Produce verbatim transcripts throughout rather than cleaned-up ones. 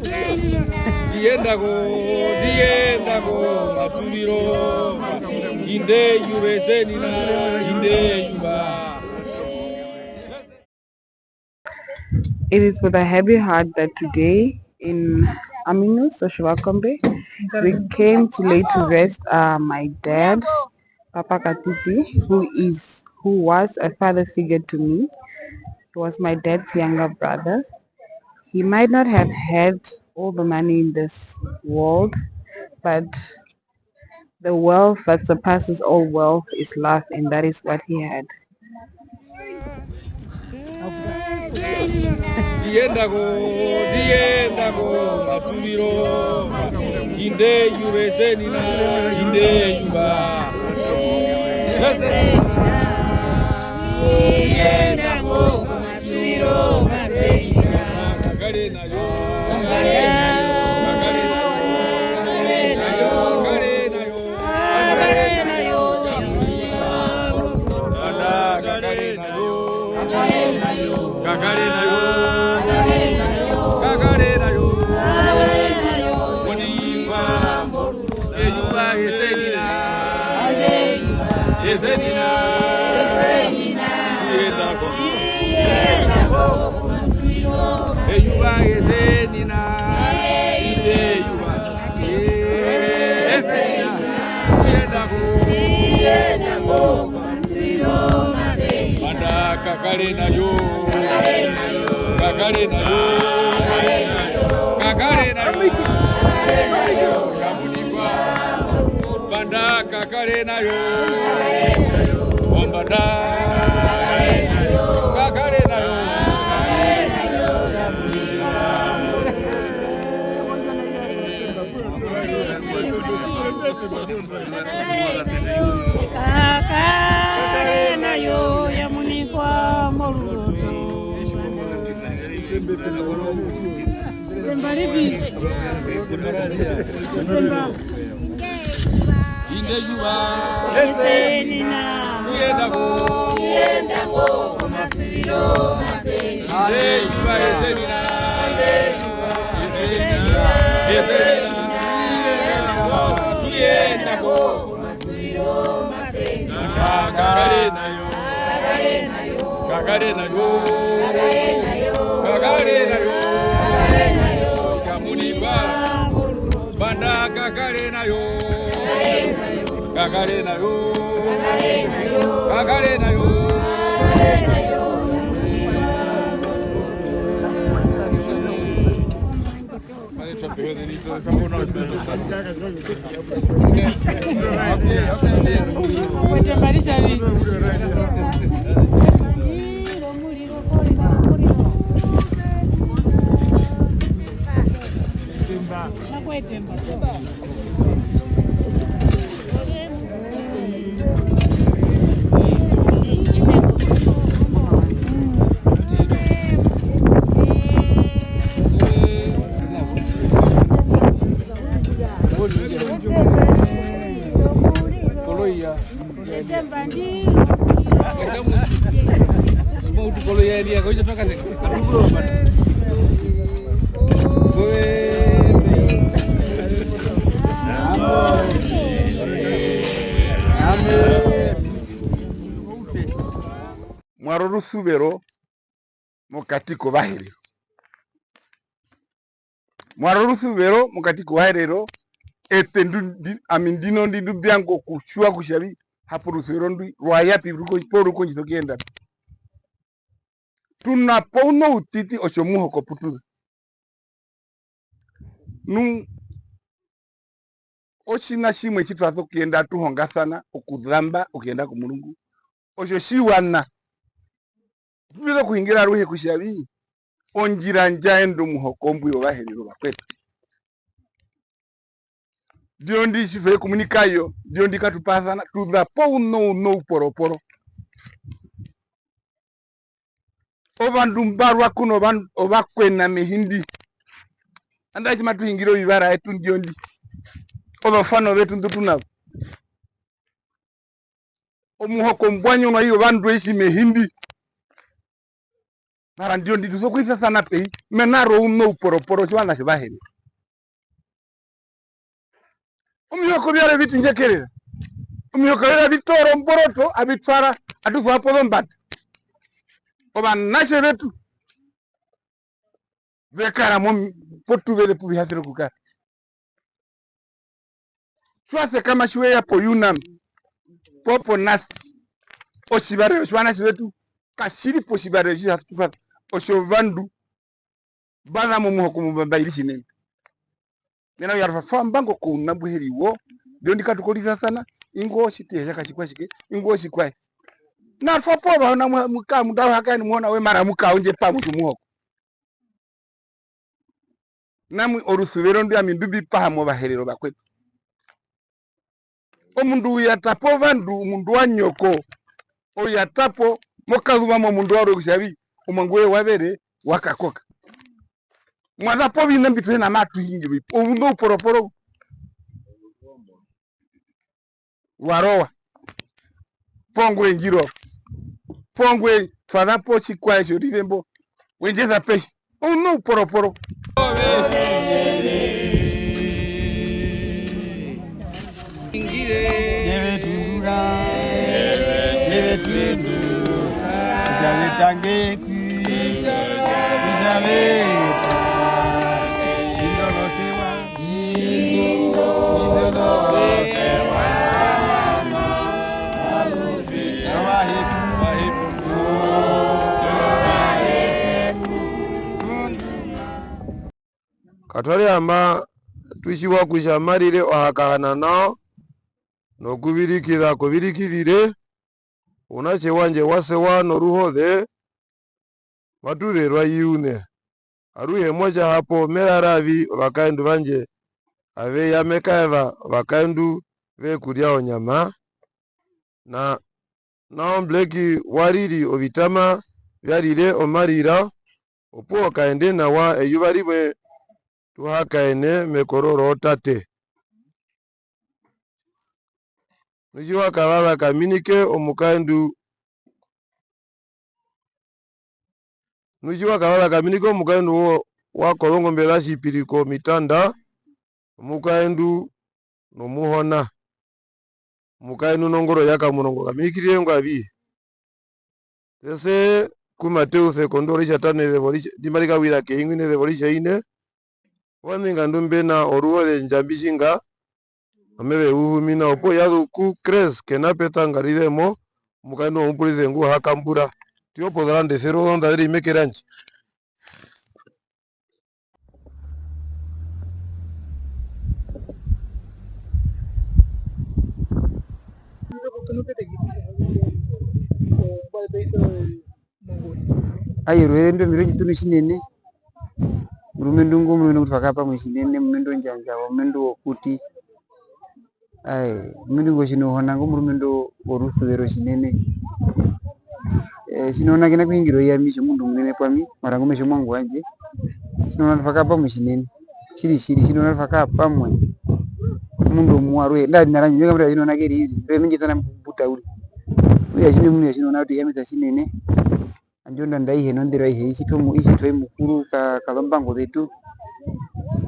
Ndiyendako, ndiyendako, masuviro, inde yuva esenina, inde yuva. It is with a heavy heart that today in Aminu Soshiwakombe, we came to lay to rest, uh, my dad, Papa Katiti, who is, who was a father figure to me. He was my dad's younger brother. He might not have had all the money in this world, but the wealth that surpasses all wealth is love, and that is what he had. Ndiyendako, ndiyendako, masuviro, inde yuva esenina, inde yuva. Ndiyendako, masuviro, masenina. Kakale nayo. Kakale nayo. Kakale nayo. Kakale nayo. Kakale nayo. Kakale nayo. Kakale nayo. Kakale nayo. Munikwa. Eyuva esenina. Esenina. Ndiyendako. Eyuva esenina. Eyuva. Esenina. Ndiyendako. Panda kakale nayo. Kakale nayo. Kakale nayo. Panda kakale nayo. Ombanda. Kakale nayo. Kakale nayo, ya munikwa moruroto. Etemba lipi? Etemba. Inde yuva. Esenina. Tuyendako. Tuyendako. Omasuviro. Inde yuva esenina. Esenina. Esenina. Tuyendako. Kakale nayo. Kakale nayo. Kakale nayo. Kamunikwa. Panda kakale nayo. Kakale nayo. Kakale nayo. Kuete mba ritja vi? Kuete mba. Koloya. Mwa ri orusuvero mokati kOvaherero. Mwa ri orusuvero mokati kOvaherero, eṱe ndu-, ndi-, ami ndino ndi ndu mbi vanga okutjiwa kutja vi hapo orusuvero ndwi rwa ya pi, ruko-, poo ru kondjisa okuyenda pi. Tu na po ouṋa outiti otjomuhoko pu tu za. Nu, otjiṋa tjimwe tji twa sokuyenda atu hongasana okuzamba okuyenda komurungu, otjo tjiwaṋa. Pu tu sokuhungira aruhe kutja vi, ondjira ndja enda omuhoko mbwi wOvaherero vakwetu. Ndino ndi tji twe ya okumunika yo, ndino ndi katu pasana, tu za po ouṋa ouṋa ouporoporo. Ovandu mba rwa kuno ovan-, ovakwena mehi ndi. Andaye tji matu hungire ovivara vyetu ndino ndi. Ozofano zetu ndu tu na zo. Omuhoko mbwa nyonwa i ovandu etji mehi ndi. Mara ndino ndi tu sokuisasana pehi, mena rouṋa ouporoporo tjiwaṋa tjOvaherero. Omihoko vyarwe vi tu ndjekerera. Omihoko vyarwe avi toora omboroto, avi twara, atu zuva pozombanda. Ovanatje vetu ve kara mo-, potuveze pu vi ha sere okukara. Tji wa sekama tji we ya po UNAM, poo po NUST, otjivarero tjovanatje vetu katji ri potjivarero tji tatu fasa otjovandu mba za momuhoko mu mba iri tjinene. Mena rokutja twa mbango kouṋa mbu he ri wo, mbyo ndi katu korisasana, ingwi otjitihe tja katjikwa tjike, ingwi otjikwaye. Na twa po ovahona mu-, mu kaa mundu auhe a kare nomuhona we mara mu kaa undje pamwe tjomuhoko. Nami orusuvero ndwi ami ndu mbi paha mOvaherero vakwetu. Omundu u yata po ovandu, omundu wa nyoko, o yata po mo kazuva mo omundu warwe kutja vi omuangu woye wa vere wa kakoka. Mwa za po oviṋa mbi tu hi na matu hingirwa, ouṋa ouporoporo. Wa rowa. Poo ngwe ndji rova. Poo ngwe twa za po otjikwaye tjorivembo. We ndji esa pehi. Ouṋa ouporoporo. Eye ve tundura, eye ve tundura, kutja ve tange ku, kutja ve ta, indolosewa, indolosewa. Katwari ama tu tjiwa kutja ma rire o hakahana nao nokuvirikiza ko virikizire, ounatje wandje wa sewa noruhoze, matu rerwa i uṋe. Aruhe mo tja hapo me rara vi ovakaendu vandje ave ya me kaeva ovakaendu ve kurya onyama, na nao Blackie wa riri ovitama vya rire omarira, opuwo kaende nawa eyuva rimwe tu hakaene mekoro rootate. Nu tji wa kavaza kaminike omukaendu, nu tji wa kavaza kaminike omukaendu wo, wa kozongombe za Tjipiriko mitanda, omukaendu nomuhona. Omukaendu nongoro ya Kamurongo kaminikirire ngo avihe. Ese ku Mateus ekondo oritjatano ezeva oritja-, ndi mari kawira kehi ngwi na ezeva oritjaine. Ovaṋingandu mbe na oruhoze Ndjambi tjinga, ame ve uhumina opuwo ya zu ku Kres kena peta ngarizemo, omukaendu womupurise ngu ha kambura. Tio pozoranda esero ozonda ze ri meke randje. Aye, oruveze ndwi ombiro ndji ṱunu tjinene. Omurumendu ngo, omurumendu ngu twa kara pamwe tjinene, omurumendu wondjandja, omurumendu wokuti. Ae, omurumendu ngo tjinohona ngo omurumendu worusuvero tjinene. Eh, tjinohona ke na kuhingirwa i ami tjomundu omunene kwami, mara ngome tjomuangu wandje. Tjinohona twa kara pamwe tjinene. Tjiri, tjiri, tjinohona twa kara pamwe. Omundu omuwa aruhe. Nandae rina randje, me kambura tjinohona ke ri, ri, ri, me ndji sana mbuta uriri. Okutja tji me munu kutja tjinohona we tu hihamisa tjinene. Handje ondanda aihe nondero aihe i tjitwa mu-, i tjitwa i Mukuru ka, ka zombango zetu.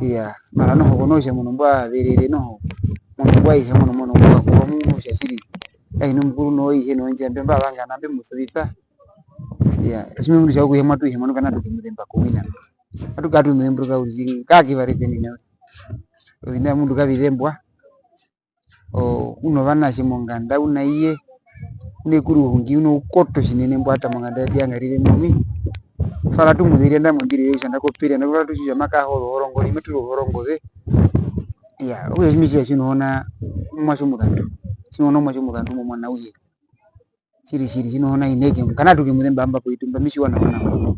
Iyaa, mara noho ko noho kutja omundu mbwa verere noho, omundu mbwa ihe omundu, omundu mbwa kuwa omundu kutja tjiri, ka hina Omukuru noho ihe noondjambi mba vanga na mbe mu suvisa. Iyaa, otji me munu kutja okuhe mwa tu ihe manu kana tu ke mu zemba ko wina. Matu kara tu mu zemburuka uriri, nga ke varese nena uriri. Oviṋa vyomundu kavi zembwa. O-, u novanatje monganda, u na iye, u na ekuruhungi, u noukoto tjinene mbwa ta monganda yetu ya Ngarire mwi. Twara tu mu zeri nanda mondiro yoye, kutja nda kopere, nanda twara tu tjiwa ma kaha ozohorongo, rime tura ozohorongo ze. Iyaa, okutja tji me tjiwa tjinohona omuatje omuzandu, tjinohona omuatje omuzandu momuano auhe. Tjiri, tjiri, tjinohona hi na ke, kana tu ke mu zemba mba poitumba, me tjiwa nawa nawa.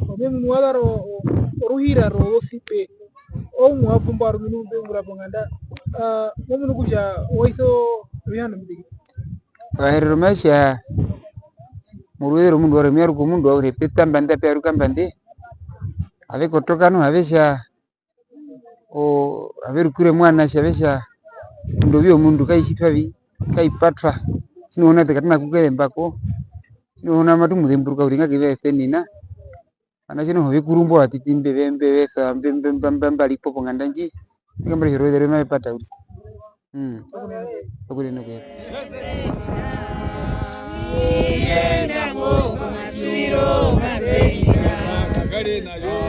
Ove omundu wa zara o-, o-, oruhira rozosipe, oumwe wa pumba orumendu mbe ungura ponganda, ah, mo munu kutja wa isa ovihano mbivike? Ovaherero mave tja, moruveze romundu warwe, me yaruka omundu warwe, pe ṱa mbanda, pe yaruka mbanda, ave kotoka noho, ave tja, o-, ave rukire mwanatje, ave tja, ondovi yomundu kai tjitwa vi, kai patwa. Tjinohona eṱe katu na kukuzemba ko. Tjinohona matu mu zemburuka uriri, nga ke vi esenina. Ovanatje noho ve kuru mbo ovatiti mbe-, mbe-, mbe-, mbe-, mbe-, mbe-, mbe-, mbe ri po ponganda ndji, mehee mba ri kutja oruveze rwe mave pata uriri. Mm. Okurena okuhepa. Kakale nayo.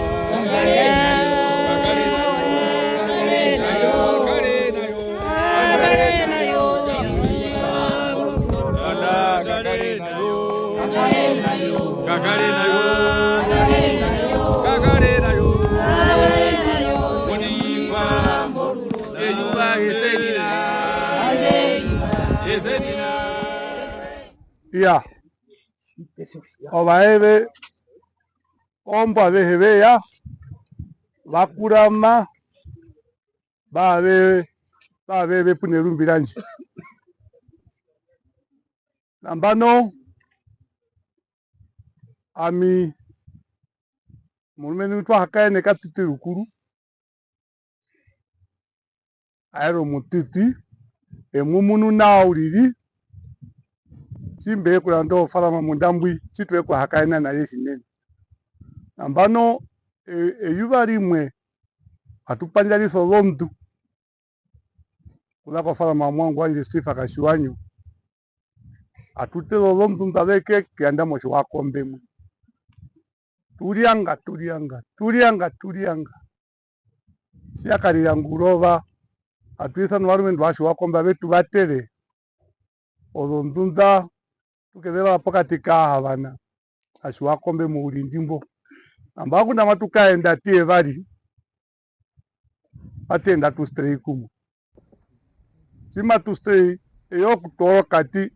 Kakale nayo. Munikwa. Eyuva esenina. Esenina. Iya. Ovaye ve, oombo avehe ve ya, va kurama, va ve, va ve ve puna erumbi randje. Nambano, ami, omurumendu ngu twa hakaene katiti rukuru, a ere omutiti, e mu munu nao uriri, tji mbe ya okuranda ofarama munda mbwi, tji twe ku hakaena na ye tjinene. Nambano, e-, eyuva rimwe, atu pandjarisa ozondu, okuza kofarama yomuangu wandje Sifa Katjiwanyo. Atu teze ozondu nḓa ze ke kuyanda mOtjiwakombe mwi. Tu ryanga, tu ryanga, tu ryanga, tu ryanga. Tji ya karira ngurova, atu isana ovarumendu va Tjiwakombe ave tu vatere. Ozondu nḓa, tu ke ze vara pokati kaahavana, a Tjiwakombe mourindi mbo. Nambano ngunda matu kaenda ati evari, atu ende atu strike kumwe. Tji matu strike, eye okutoora okati,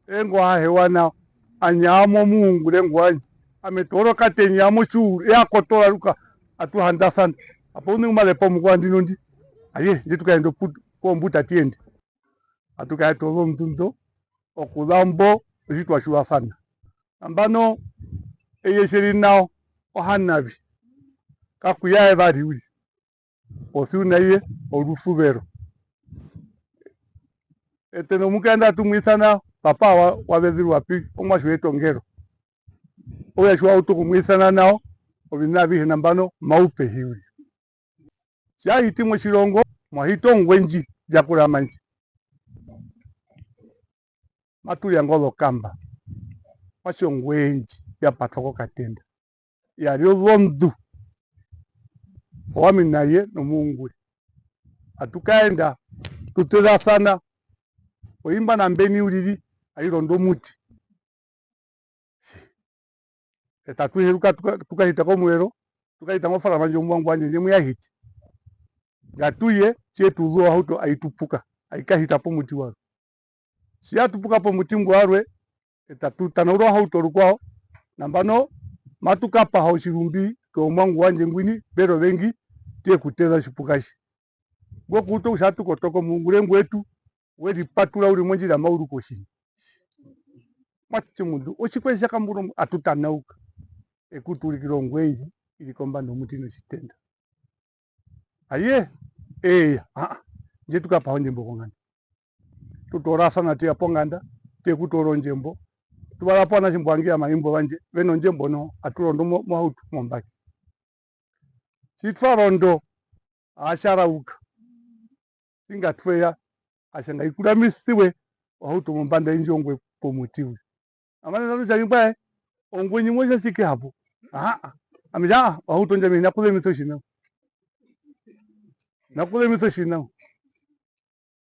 eye ngo ha hewa nao, a nyamo muhungure ngo wandje. Ami e toora okati e nyamo tjiuru, eye a kotora rukwao, atu handasana. Hapo uṋe ngu ma zepa omukwao ndino ndi. Aye, ndji tu kaenda opu-, kombuta atu ende. Atu kaeta ozondu nḓo, okuza mbo, otji twa tjiwasana. Nambano, eye tje ri nao, oha navi. Kaku ya evari uriri. Posi ya u na ye, orusuvero. Eṱe nomukaendu atu mu isana, papa wa, wa vezirwa pi, omuatje wetu ongero. Okutja tji wa utu okumwisana nao, oviṋa avihe nambano, maupehi uriri. Tja hiti motjirongo, mwa hita ongwendji ndja kurama ndji. Matu ryanga ozokamba. Mwa tja ongwendji ya patwa kokatenda. Ya ri ozondu. Owami na ye nomuungure. Atu kaenda, tu tezasana. Oimba nambeni uriri, ai rondo omuti. Eṱe atu heruka tuka-, tu kahita komuvero, tu kahita mofarama ndjo omuangu wandje ndji mu ya hiti. Ngatu ye, tje tu zuu ohauto ai tupuka, ai kahita pomuti warwe. Tji ya tupuka pomuti ngwarwe, eṱe atu tanaura ohauto rukwao, nambano matu kapaha otjirumbi komuangu wandje ngwina, mbe ri ovengi, tje ku teza otjipuka tji. Ngo ku uta kutja atu kotoka omuungure ngwetu, we ripatura u ri mondjira mau ru kotjini. Mwa tja omundu, otjikwaye tja kambura omu-, atu tanauka. E ku turikira ongwendji, i ri kombanda yomuti notjitenda. Aye, eya, aa, ndje tu kapaha ondjembo konganda. Tu toorasana tu ya ponganda, tje ku toora ondjembo. Tu vara po ovanatje mbo vange ama imbo vandje, ve nondjembo noho, atu rondo mo-, mohauto, mombaki. Tji twa rondo, aa tjarauka. Tjinga twe ya, aa tja ngai kuramisiwe ohauto mombanda indji ongwe pomuti uriri. Amane nanu tja vi mbwae, ongwendji mo tja tjike hapo? Aa, ami tja, aa, ohauto ndji ami hi na kuzemisa otjina. Hi na kuzemisa otjina.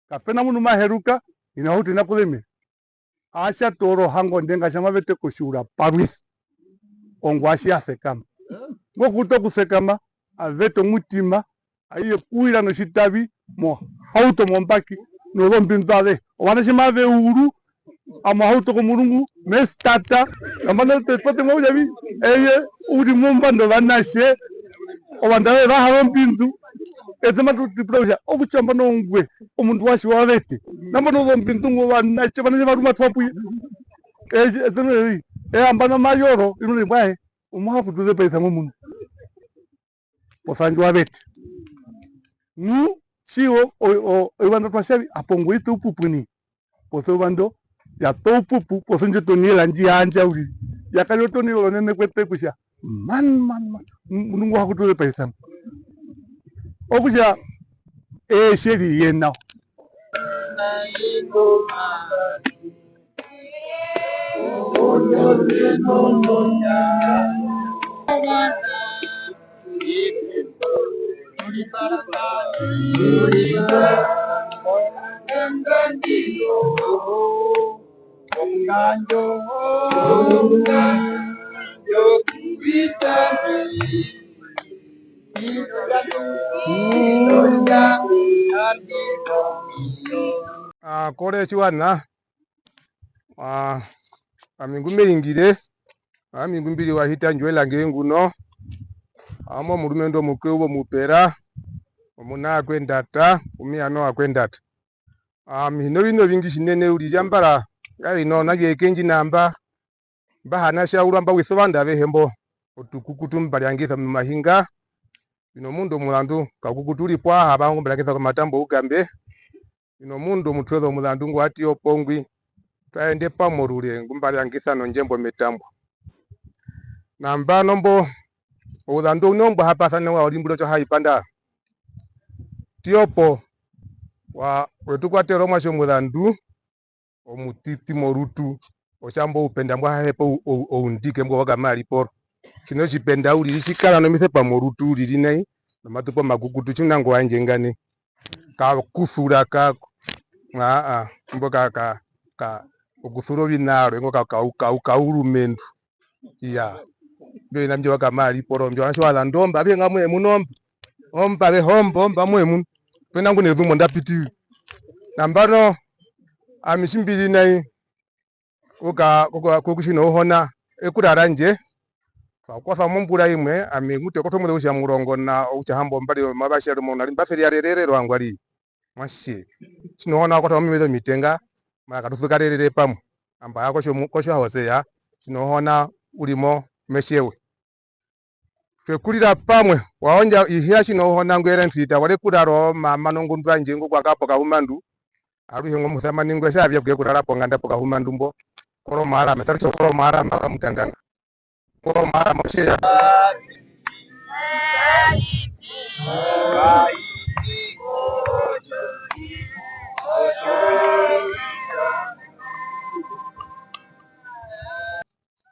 Kape na mundu ma heruka, hi na ohauto hi na kuzemisa. Aa tja toora ohango ndenga tja ma vete kotjiura parwisa. Ongwaye tji ya sekama. Ngo ku uta okusekama, a vete omutima, ai ye kuwira notjitavi mohauto mombaki, nozombindu azehe. Ovanatje mave uru, amohauto komurungu, me stata, nambano te pate mwa kutja vi, eye u ri mombanda ovanatje, ovandu avehe va hara ombindu, eṱe matu ripura kutja, okutja nambano ongwe, omundu watje wa vete. Nambano ozombindu ngo vanatje, vanatje va ruma twa puye. Eye, eṱe, eye, eye nambano ma yoro, inu ri mbwae, omuha kutuzepaisa ngo mundu. Posi ya ndji wa vete. Nu, tjiwo, o, o, eyuva ndo twa tja vi, hapo ngwe ita oupupu nai. Posi ya eyuva ndo, ya ta oupupu, posi ya ndjo tonela ndji yandja uriri. Ya karira otonela onene kweṱe kutja, Man, man, man. Mundu ngwa kutuze paisana. Okutja, eh, tjeri ye nao. Ah, kore tjiwana. Ah, ami ngu me hingire, ami ngu mbi ri wa hita ndjo elange nguno. Amo murumendu omukwe uwo mupera, omuna akwe ndata, umiyano akwe ndata. Ami hi novina ovingi tjinene uriri ambara, ngahino nandjo eke ndji namba, mba hana tja urwa mba wisa ovandu avehe mbo, otukukutu mba ryangisa momahinga. Ino mundu omuzandu, kakukutu u ri pwaha, vangu mba ryangisa komatambo oukambe. Ino mundu omutweze omuzandu ngwa ti opongwi, twa ende pamwe orure, ngu mba ryangisa nondjembo metambo. Nambano mbo, ouzandu ouno mbwa hapasana wa orimbu rotjo haipanda. Tiopo, wa, we tu kwatera omuatje omuzandu, omutiti morutu, otja mbo oupenda mbwa hepa ou-, ou-, oundike mbo wa Kamariporo. Tjina otjipenda uriri tji kara nomisepa morutu uriri nai, nomatupa omakukutu, tjimuna ngo wandje ngane. Ka kusura ka, aa, mbo ka, ka, ka, okusura ovina vyarwe, ngo ka, ka, ka, ka urumendu. Iya. Mbyo ovina mbyo wa Kamariporo, mbyo ovanatje wa zanda omba, avihe ngamwa emuno omba. Omba avehe omba, omba mwe emuno. Pe na ngune ezumo nda piti. Nambano, ami tji mbi ri nai, kuka, kuka, kukutjina ouhona, ekura randje, twa kwatwa mombura imwe, ami ngu te kotwa omueze outja murongo na outja hambombari, omavatjari omaunari, mba sereya rererero angwari. Mwatje, tjina ouhona wa kwatwa momiveze omitenga, mara katu sukarerere pamwe. Amba ya kotjo mu-, kotjo Hosea, tjina ouhona u ri mo metjewe. Twe kurira pamwe, wa ondja ihe ya tjina ouhona ngwi Eren Fita, wa ri kurara omama nongundu yandje ngo kwa ka pokahumandu, aruhe ngo musamane ngwi tja vya kuye kurara ponganda pokahumandu mbo, koromaarama, tara tjo koromaarama ka mutangana. Koromaarama otjeya.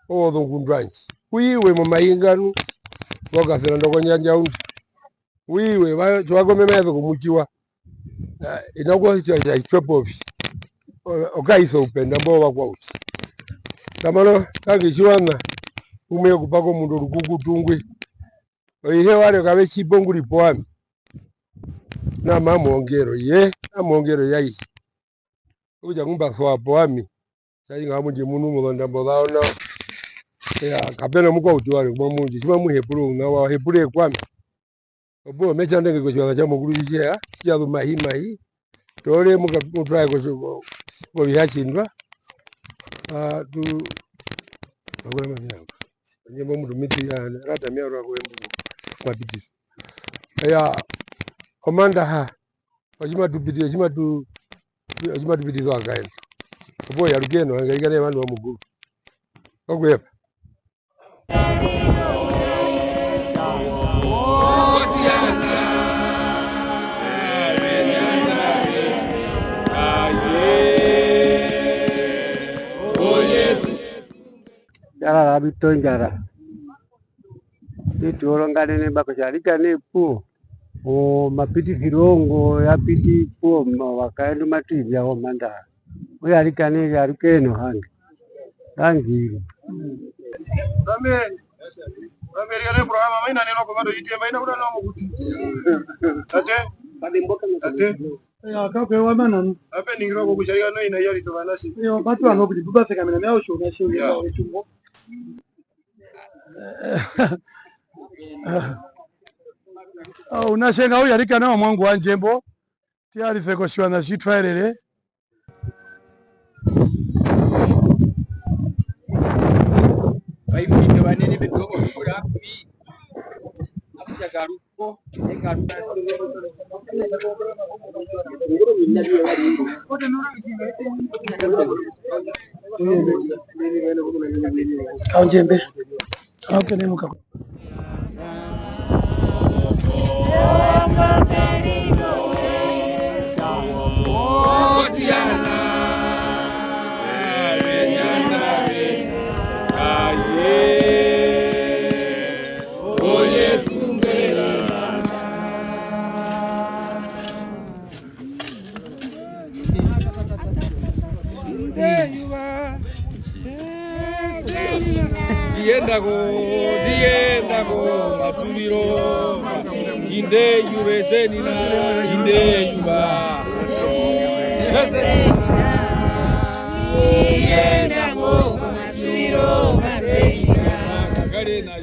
Ozongundu andji. Kuiwe momainga nu, vakasera ndoko njanja undu. Kuiwe, va-, tji wa komema yeso komutjiwa. Eh, ina kuwa tja, tja, tja, tjopovi. O-, okaisa oupenda mbo vakwauti. Tamano, kange tjiwana, umwe yokupa komundu orukukutu ngwi. Oihe ware kave tjipo nguri poami. Na mamongero, ye, amongero yaihe. Okutja ngu mba sowa po ami, tjai nga mundji munu mozondambo zao nao. Iya, kape na mukwauti warwe ngu ma mundji, tji ma mu hepura ouna wao, hepura ekwami. Opuwo me tja ndenge kotjiwaṋa tja Mukuru tji tje ya, tji tja zu mahi mahi, toore muka-, mu twae kotjo-, ko-, kovihatjindwa. Ah, tu-, Ndjembo mutu miti ya rata mia rwa ko embo mapitisa. Iya, omandaha, otji matu piti-, otji matu-, otji matu pitisa okaenda. Opuwo yarukeno, nga ikane vandu va Mukuru. Okuyepa. Yarara, Victor Njara. Ituoronganene mba kutja arikana epuwo. Omapitisiro ngo ya piti puwo, ma-, ovakaendu matu i vya omandaha. Okutja arikana eri arukeno hange. Hange iri. Amen. Amen. Yare programa maina neno komando yitemba ina kuna nomo kuti. Tate. Tate. Ya, kakwe wa mana nu. Ape ningiro ko kucharika no ina yari to banasi. Yo, batu ano kuti buba seka mina meo shona shona. Ya. Etumbo. Ah, unashenga uyarika nawa mwangu wandje mbo. Tiarise kotjiwaṋa tji twaerere. Vaimbi vanene vetu ovohukurapi. Akutja karuko, ekaruko. Kaundjembe. Kana utenemuka. Inde yuva. Ndiyendako, ndiyendako, masuviro. Inde yuva esenina, inde yuva. Ndiyendako, masuviro, masenina. Kakare na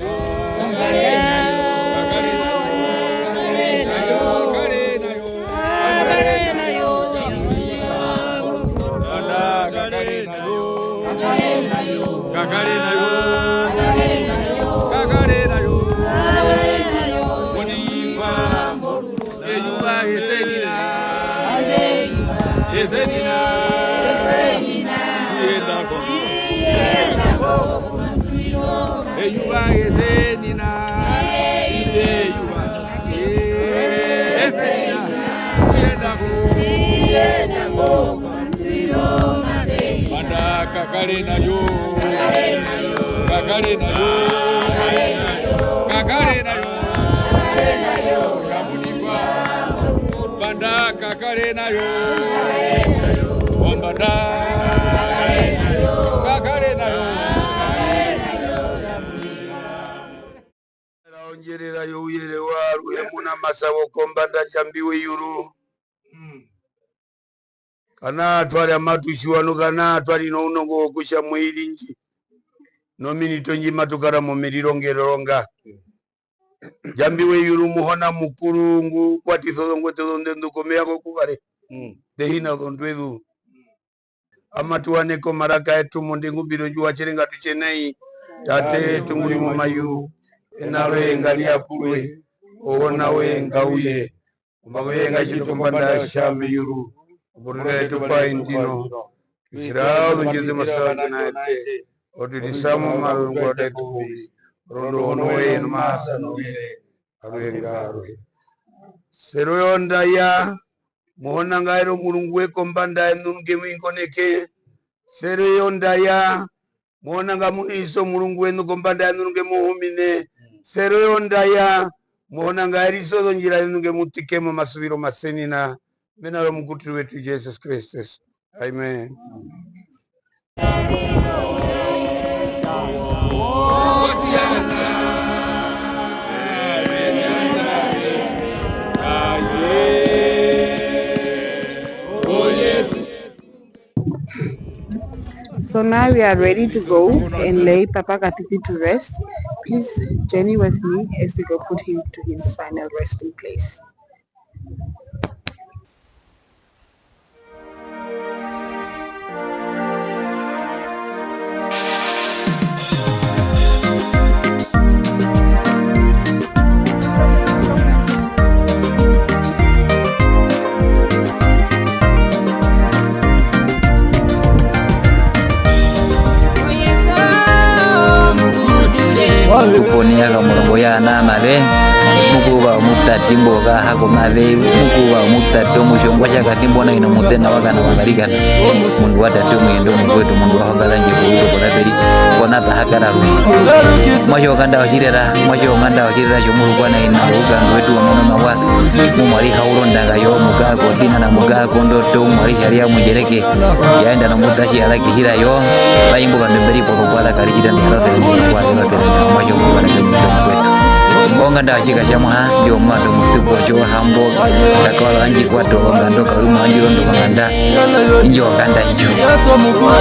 Eyuva esenina. Esenina. Ndiyendako. Eyuva esenina. Inde eyuva. Esenina. Ndiyendako. Manda kakare na yo. Kakare na yo. Kakare na yo. Manda kakare na yo. Ombanda. Kakare na yo. Ondjerera youyere waaruhe muna masavo kombanda Ndjambi weyuru. Kana twa ri amatu tjiwa nu kana twa ri nounongo wokutja moiri ndji nominito ndji matu kara momerirongero nga. Ndjambi weyuru Muhona Mukuru ngu kwatisa ozongwete ozondendu komeya kokuvare. Nde hina ozondwezu. Amatu waneke omaraka etu mondingumbiro ndji wa tjere ngatu tje nai. Tate yetu ngu ri momayuru, ena roye ngari yapurwe, ouhona woye ngau ye. Ombango yoye ngai tjitwe kombanda ya tja meyuru. Omborera yetu pa indino. Tu sira ozondjo ze masavake na ete. Otu risa momarungu aetu kouvi. Orondu ouhona woye nomasa nouyere. Aruhe nga aruhe. Sero yondaya. Muhona nga ere omurungu we kombanda yeṋu nge mu ingoneke. Sero yondaya. Muhona nga munise omurungu weṋu kombanda yeṋu nge mu humine. Sero yondaya. Muhona nga erise ozondjira zeṋu nge mu tike momasuviro omasenina. Mena romukutiri wetu Jesus Kristus. Amen. So now we are ready to go and lay Papa Katipi to rest. Please journey with me as we go put him to his final resting place. Tupone ya kamurongo ya na mave, mukuva omutati mbo kaha komave, mukuva omutati omutjongwa tja katimbo na ino mutena wa kana wa karikana. Mundu wa tate omuyendo omundu wetu, mundu wa honga zandje kuuto poraperi, kona ta hakara ruhi. Mwatje okanda otjirera, mwatje okanda otjirera tjomurukwana ina, ukandu wetu wa mono mawa, mumwari hauro ndanga yo, mukaa kotina na mukaa kondoto, mumwari sharia mundjereke. Yaenda nomutatji ya rakihira yo, va imbo vandu mbe ri pozokwara kari tjita ndi ya rosere ndi kwa rosere ndi kwa yo kwa rosere ndi kwa. Onganda ya tjika tja muha, yo mwato mutupo tjo hambo, kakala anji kwato ongando karuma anji rondo manganda. Injo onganda injo.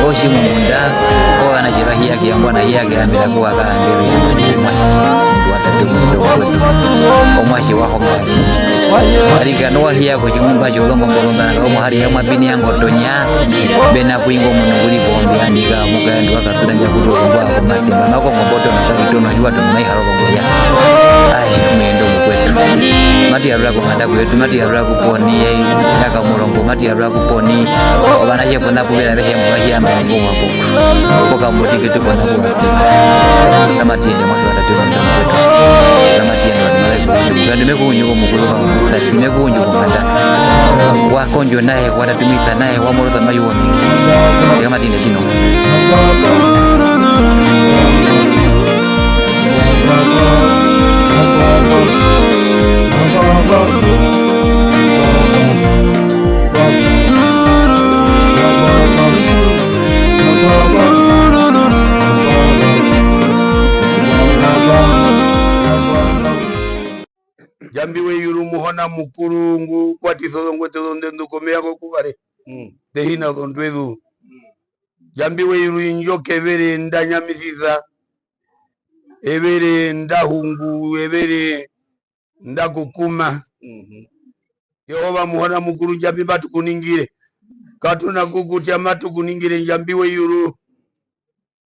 Oshi munda, ko ana tjeva hiya ke ambwa na hiya ke ambira kuwa ka ambira ya mwa. Omwatje wa honga. Arikana wa hiya kotjimumba tjolongo mbolonga, omo hari ya mwa pini ya ngotonya. Bena kuingo muno kuri kombe, andika muka, andi wakatura ndja kuto kuwa komatemba. Mako ngomboto na kakito na hiwa tono na iharo kongoya. Ai, muyendo muka. Matu yarura konganda kwetu, matu yarura kuponi, ya Kamurongo, matu yarura kuponi. Ovanatje pona puvera vehe mbu va hiyama mbo wa poko. Poka mbuti ketu pona kuwa. Kama tiende mwa kwa tatu kwa mbuti. Kama tiende mwa kwa tatu. Kandi me kuunyu ko mukuru wa, kandi me kuunyu konganda. Wa kondjo naye, wa tatumisa naye, wa morosa mayu wa. Kama tiende tjino. Ndjambi weyuru, Muhona Mukuru, ngu kwatisa ozongwete ozondendu komeya kokuvare, mm, nde hi na ozondwezu. Ndjambi weyuru, indjo kevere nda nyamisisa, evere nda hungu, evere nda kukuma. Mhm. Jehova Muhona Mukuru, Ndjambi, matu ku ningire. Katu na kukutja, matu ku ningire, Ndjambi weyuru.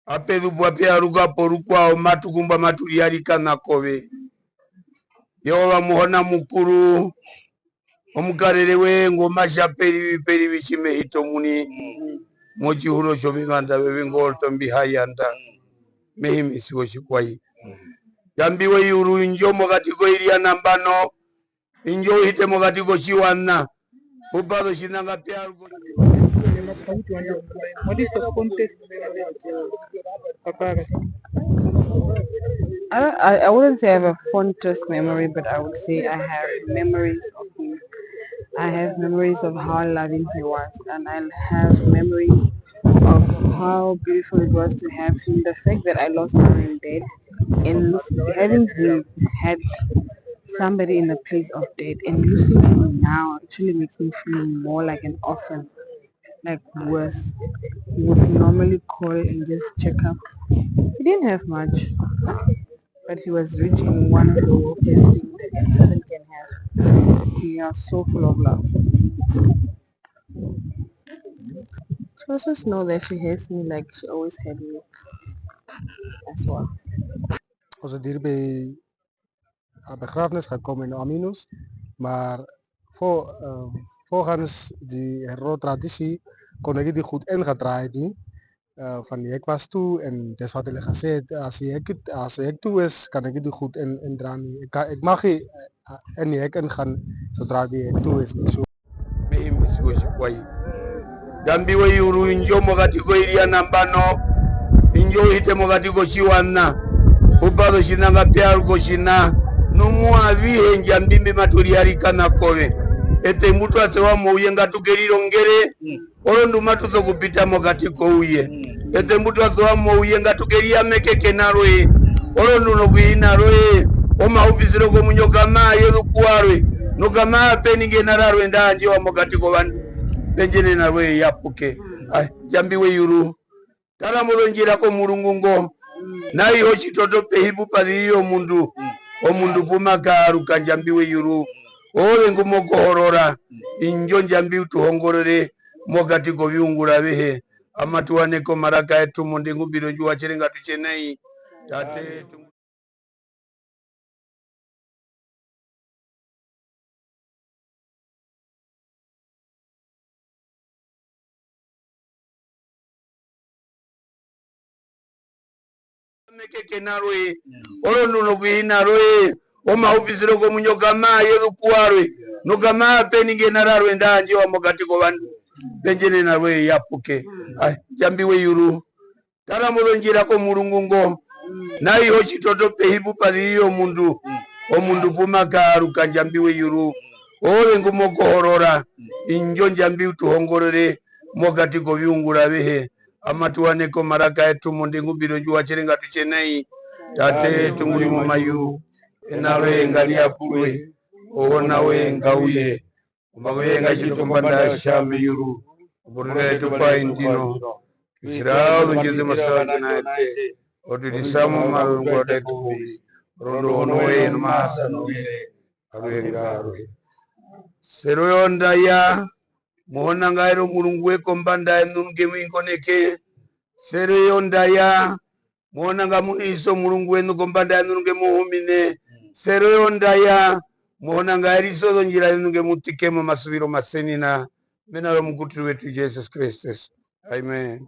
Ape zu pu ape yaruka porukwao, matu kumbwa, matu riyarikana kove. Jehova Muhona Mukuru, omukarere we ngo ma tja perivi, perivi tji me hita omuini motjihuro tjovivanda vyovingoto mbi ha yanda, me himisiwa otjikwaye. Ndjambi weyuru, indjo mokati koiri ya nambano, indjo u hite mokati kotjiwaṋa, u paze otjiṋa nga pe yaruka. What is the fondest memory of your papa? I don't, I, I wouldn't say I have a fondest memory, but I would say I have memories of him. I have memories of how loving he was, and I have memories of how beautiful it was to have him. The fact that I lost my dad and losing, having him had somebody in the place of death and losing him now actually makes me feel more like an orphan, like, worse. He would normally call and just check up. He didn't have much, but he was rich in one of the wealthiest things that a person can have. He was so full of love. So just know that she has me like she always had me as well. Also, Dirbe a begrafenis gekomen in Aminus, maar voor, eh, volgens die herro traditie kon ik die goed ingedraaid nie. Eh, van ik was toe en dat is wat hij gezegd, als ik, als ik toe is, kan ik die goed in, indraaien. Ik, kan- ik mag die, eh, en ik ingaan zodra die toe is. Zo. Me himisiwa otjikwaye. Ndjambi weyuru, indjo mokati koiri ya nambano, indjo u hite mokati kotjiwaṋa, u paze otjiṋa nga pe yaruka otjiṋa, nu mu avihe Ndjambi mbi matu riyarikana kove. Eṱe mbu twa sewa mouye ngatu kerirongere, orondu matu sokupita mokati kouye. Eṱe mbu twa sewa mouye ngatu keriyameke kena roye. Orondu nokuhina roye, omahupisiro komuinyo kamaa yezu kuwarwe, nokamaa pe ningi ena rarwe nda yandjewa mokati kovandu pendje nena roye yapuke. Ai, Ndjambi weyuru, tara mozondjira komurungu ngo, nai ho tjitoto pehi pu pa zirire omundu, omundu pu ma kaaruka, Ndjambi weyuru. Oove ngu mo kohorora, indjo Ndjambi u tu hongorere mokati koviungura avihe. Amatu waneke omaraka wetu mondengumbiro ndjiwa tjiri ngatu tje nai. Tate yetu. Meke kena roye, orondu nokuhina roye, omahupisiro komuinyo kamaa yezu kuwarwe, nokamaa pe ningi ena rarwe nda yandjewa mokati kovandu pendje nena roye yapuke. Ai, Ndjambi weyuru, tara mozondjira komurungu ngo, nai ho tjitoto pehi pu pa zirire omundu, omundu pu ma kaaruka, Ndjambi weyuru. Oove ngu mo kohorora, indjo Ndjambi u tu hongorere mokati koviungura avihe. Amatu waneke omaraka wetu mondengumbiro ndjiwa tjiri ngatu tje nai. Tate yetu ngu ri momayuru, ena roye nga riyapurwe, ouhona woye nga uye, ombango yoye ngai tjitwe kombanda yotja meyuru. Omborera yetu pa indino. Tu isira ozondjo zetu masa tu na ete. O tu isa momarorero ngu tu ri. Orondu ouhona woye nu ma sa nu ri aruhe nga aruhe. Sero yondaya, Muhona nga ere omurungu we kombanda yeṋu nge mu ingoneke. Sero yondaya, Muhona nga muninise omurungu weṋu kombanda yeṋu nge mu humine. Sero yondaya, Muhona nga rise ozondjira zeṋu nge mu tike momasuviro omasenina, mena rOmukutiri wetu Jesus Kristus. Amen.